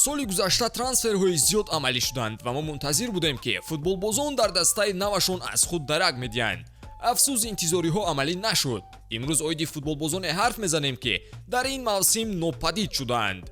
Соли гузашта трансферҳои зиёд амалӣ шуданд ва мо мунтазир будем, ки футболбозон дар дастаи навашон аз худ дарак медиҳанд. Афсӯс, интизориҳо амалӣ нашуд. Имрӯз оиди футболбозоне ҳарф мезанем, ки дар ин мавсим нопадид шудаанд.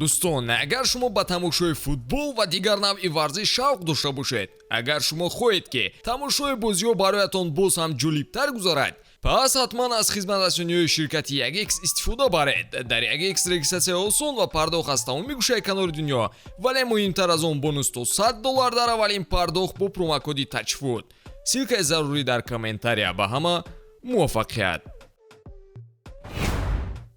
Дӯстон, агар шумо ба тамошои футбол ва дигар навъи варзиш шавқ дошта бошед, агар шумо хоҳед, ки тамошои бозиҳо бароятон боз ҳам ҷолибтар гузарад, пас ҳатман аз хизматрасониҳои ширкати 1X истифода баред. Дар 1X регистратсия осон ва пардохт аз тамоми гӯшаи канори дунё, вале муҳимтар аз он, бонус то 100 доллар дар аввалин пардохт бо промокоди TAJFOOT. Ссылкаи зарурӣ дар комментария. Ба ҳама муваффақият!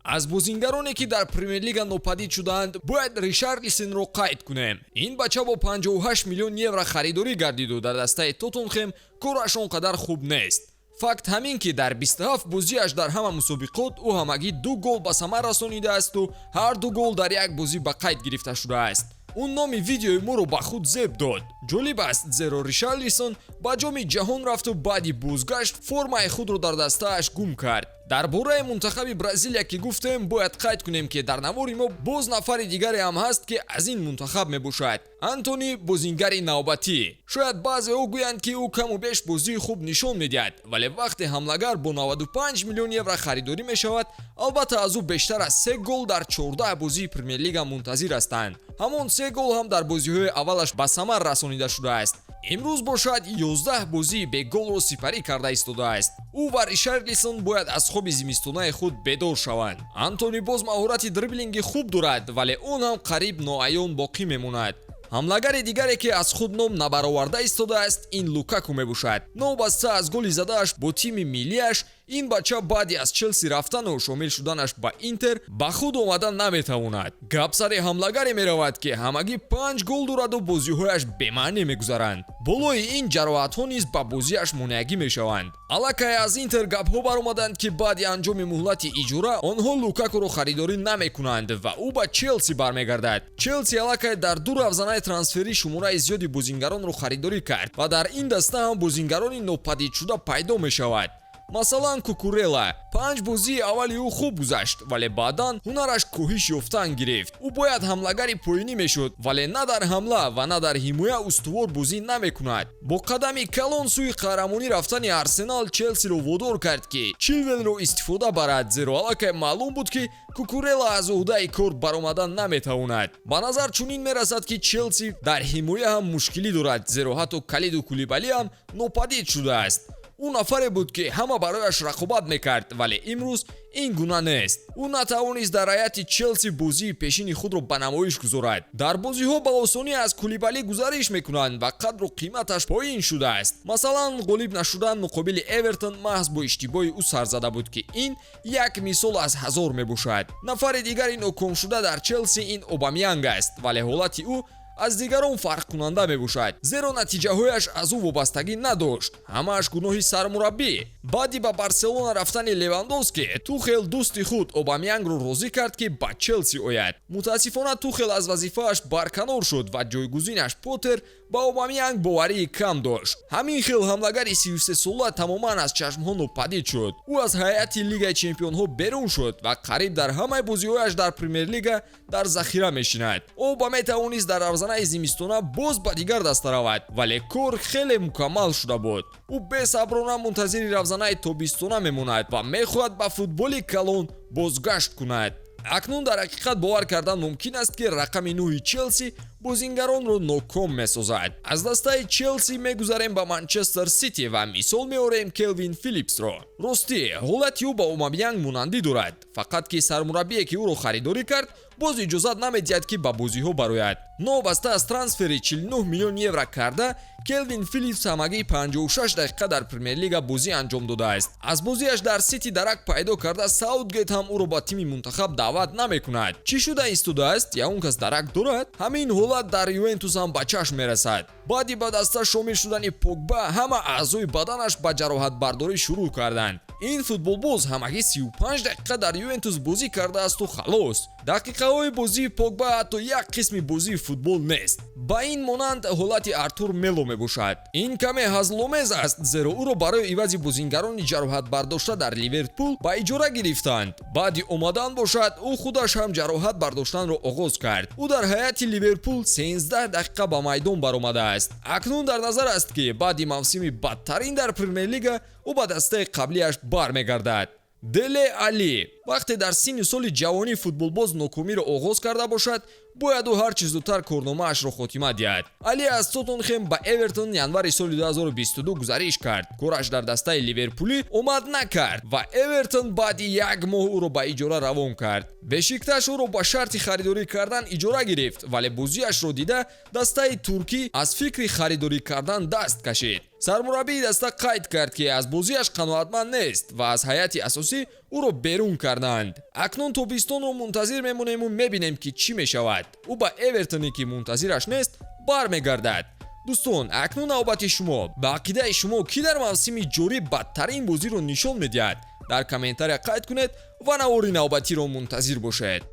Аз бозингароне, ки дар Премер-лига нопадид шудаанд, бояд Ришарлисонро қайд кунем. Ин бача бо 58 миллион евро харидорӣ гардиду дар дастаи Тоттенхем кораш он қадар хуб нест. Факт ҳамин, ки дар 27 бозиаш дар ҳама мусобиқот ӯ ҳамагӣ ду гол ба самар расонидаасту ҳар ду гол дар як бозӣ ба қайд гирифта шудааст. Ӯ номи видеои моро ба худ зеб дод. Ҷолиб аст, зеро Ришарлисон ба Ҷоми Ҷаҳон рафту баъди бозгашт формаи худро дар дастааш гум кард. Дар бораи мунтахаби Бразилия ки гуфтем, бояд қайд кунем, ки дар навори мо боз нафари дигаре ҳам ҳаст, ки аз ин мунтахаб мебошад: Антони, бозингари навбатӣ. Шояд баъзеҳо гӯянд, ки ӯ каму беш бозии хуб нишон медиҳад, вале вақте ҳамлагар бо 95 миллион евро харидорӣ мешавад, албатта, аз ӯ бештар аз се гол дар 14 бозии Премер-лига мунтазир ҳастанд. Ҳамон се гол ҳам дар бозиҳои аввалаш ба самар расонида шудааст. Имрӯз бошад, 11 бозии беголро сипарӣ карда истодааст. Ӯ ва Ришарлисон бояд аз хоби зимистонаи худ бедор шаванд. Антони боз маҳорати дриблинги хуб дорад, вале он ҳам қариб ноаён боқӣ мемонад. Ҳамлагари дигаре, ки аз худ ном набароварда истодааст, ин Лукаку мебошад. Новобаста аз голи задааш бо тими миллиаш, ин бача баъди аз Челси рафтану шомил шуданаш ба Интер ба худ омада наметавонад. Гап сари ҳамлагаре меравад, ки ҳамагӣ панҷ гол дораду бозиҳояш бемаънӣ мегузаранд. Болои ин, ҷароҳатҳо низ ба бозиаш монеагӣ мешаванд. Аллакай аз Интер гапҳо баромаданд, ки баъди анҷоми муҳлати иҷора онҳо Лукакуро харидорӣ намекунанд ва ӯ ба Челси бармегардад. Челси аллакай дар ду равзанаи трансферӣ шумораи зиёди бозингаронро харидорӣ кард ва дар ин даста ҳам бозингарони нопадидшуда пайдо мешавад. Масалан, Кукурела. Панҷ бозии аввали ӯ хуб гузашт, вале баъдан ҳунараш коҳиш ёфтан гирифт. Ӯ бояд ҳамлагари поинӣ мешуд, вале на дар ҳамла ва на дар ҳимоя устувор бозӣ намекунад. Бо қадами калон сӯи қаҳрамонӣ рафтани Арсенал Челсиро водор кард, ки Чилвелро истифода барад, зеро аллакай маълум буд, ки Кукурела аз ӯҳдаи кор баромада наметавонад. Ба назар чунин мерасад, ки Челси дар ҳимоя ҳам мушкилӣ дорад, зеро ҳатто Калиду Кулибалӣ ҳам нопадид шудааст. Ӯ нафаре буд, ки ҳама барояш рақобат мекард, вале имрӯз ин гуна нест. Ӯ натавонист дар ҳайати Челси бозии пешини худро ба намоиш гузорад. Дар бозиҳо ба осонӣ аз Кулибалӣ гузариш мекунанд ва қадру қиматаш поин шудааст. Масалан, ғолиб нашудан муқобили Эвертон маҳз бо иштибоҳи ӯ сар зада буд, ки ин як мисол аз ҳазор мебошад. Нафари дигари нокомшуда дар Челси ин Обамянг аст, вале ҳолати ӯ аз дигарон фарқкунанда мебошад, зеро натиҷаҳояш аз ӯ вобастагӣ надошт. Ҳамааш гуноҳи сармураббӣ. Баъди ба Барселона рафтани Левандовски, Тухел дӯсти худ Обамянгро розӣ кард, ки ба Челси ояд. Мутаассифона, Тухел аз вазифааш барканор шуд ва ҷойгузинаш Поттер ба Обамянг боварии кам дошт. Ҳамин хел ҳамлагари 33-сола тамоман аз чашмҳо нопадид шуд. Ӯ аз ҳайати Лигаи чемпионҳо берун шуд ва қариб дар ҳамаи бозиҳояш дар Премер-лига дар захира мешинад. Оба метавонист дар равзанаи зимистона боз ба дигар даста равад, вале кор хеле мукаммал шуда буд. Ӯ бесаброна мунтазири равзанаи тобистона мемонад ва мехоҳад ба футболи калон бозгашт кунад. Акнун дар ҳақиқат бовар кардан мумкин аст, ки рақами нӯҳи Челси бозингаронро ноком месозад. Аз дастаи Челси мегузарем ба Манчестер Сити ва мисол меорем Келвин Филлипсро. Ростӣ, ҳолати ӯ ба Обамянг монандӣ дорад, фақат ки сармураббие, ки ӯро харидорӣ кард, боз иҷозат намедиҳад, ки ба бозиҳо барояд. Новобаста аз трансфери 49 миллион евро карда, Келвин Филлипс ҳамагӣ 56 дақиқа дар Премер-лига бозӣ анҷом додааст. Аз бозиаш дар Сити дарак пайдо карда, Саутгейт ҳам ӯро ба тими мунтахаб даъват намекунад. Чӣ шуда истодааст? Ягон кас дарак дорад? Ҳамин ҳолат дар Ювентус ҳам ба чашм мерасад. Баъди ба даста шомил шудани Погба ҳама аъзои баданаш ба ҷароҳатбардорӣ шурӯъ карданд. Ин футболбоз ҳамагӣ 35 дақиқа дар Ювентус бозӣ кардаасту халос. Дақиқаҳои бозии Погба ҳатто як қисми бозии футбол нест. Ба ин монанд ҳолати Артур Мело мебошад. Ин каме ҳазломез аст, зеро ӯро барои ивази бозингарони ҷароҳатбардошта дар Ливерпул ба иҷора гирифтанд. Баъди омадан бошад, ӯ худаш ҳам ҷароҳат бардоштанро оғоз кард. Ӯ дар ҳайати Ливерпул 13 дақиқа ба майдон баромадааст. Акнун дар назар аст, ки баъди мавсими бадтарин дар Премер-лига ӯ ба дастаи қаблиаш бармегардад. Деле Али. Вақте дар синни соли ҷавонӣ футболбоз нокомиро оғоз карда бошад, бояд ӯ ҳарчи зудтар корномаашро хотима диҳад. Али аз Тоттенхем ба Эвертон январи соли 2022 гузариш кард. Кораш дар дастаи ливерпулӣ омад накард ва Эвертон баъди як моҳ ӯро ба иҷора равон кард. Бешикташ ӯро ба шарти харидорӣ кардан иҷора гирифт, вале бозиашро дида, дастаи туркӣ аз фикри харидорӣ кардан даст кашид. Сармураббии даста қайд кард, ки аз бозиаш қаноатманд нест ва аз ҳайати асосӣ ӯро берун карданд. Акнун тобистонро мунтазир мемонему мебинем, ки чӣ мешавад. Ӯ ба Эвертоне, ки мунтазираш нест, бармегардад. Дӯстон, акнун навбати шумо. Ба ақидаи шумо, кӣ дар мавсими ҷорӣ бадтарин бозиро нишон медиҳад? Дар комментария қайд кунед ва навори навбатиро мунтазир бошед.